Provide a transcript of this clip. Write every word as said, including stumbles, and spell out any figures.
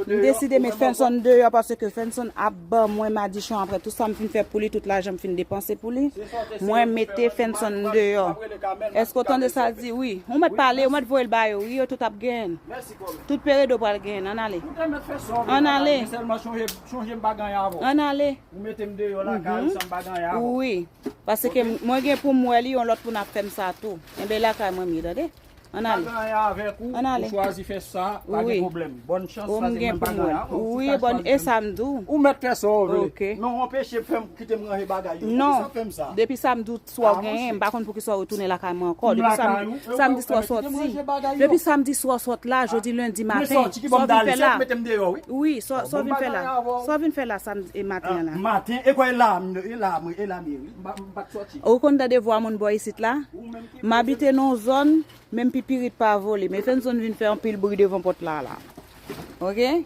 M deside met Fenson deyò paske Fenson ap ban mwen madichon apre tout sa m fin fè pou li, tout lajan m fin depanse pou li. Mwen mete Fenson deyò. Èske w tande sa l di? Wi. Ou mèt pale, ou mèt voye l ba yo. Wi, yo tout ap genyen. Tout Peredo pral genyen. Ann ale. Ann ale. Ann ale. Wi. Paske mwen gen pou m wè li, yon lòt moun ap fè m sa tou. Enben lakay mwen m ye, tande. Ann ale. Ann ale. Ou chwazi fè sa, pa gen pwoblèm. Bòn chans, paske mwen pa gen anyen. Wi, bòn, e sa m di w. Ou mèt fè sa w vle. Men w anpeche m, fè m kite m ranje bagay yo. Non. Poukisa w fè m sa? Depi sa m di w, sa w genyen, m pa konn poukisa w retounen lakay mwen ankò. Depi sa m di sa w sòti. Depi sa m di sa w sòt la, jodi lendi maten, sa w vin fè la? Wi, sa w vin fè la? Sa w vin fè la samdi maten an la? Maten, e kwa e la, e la, mwen, e la m ye, wi. M pa t sòti. Ou konn tande vwa moun bò isit la? M abite nan yon zòn, menm pipirit pa vole. Men Fenson vin fè anpil bri devan pòt la, la. Oke?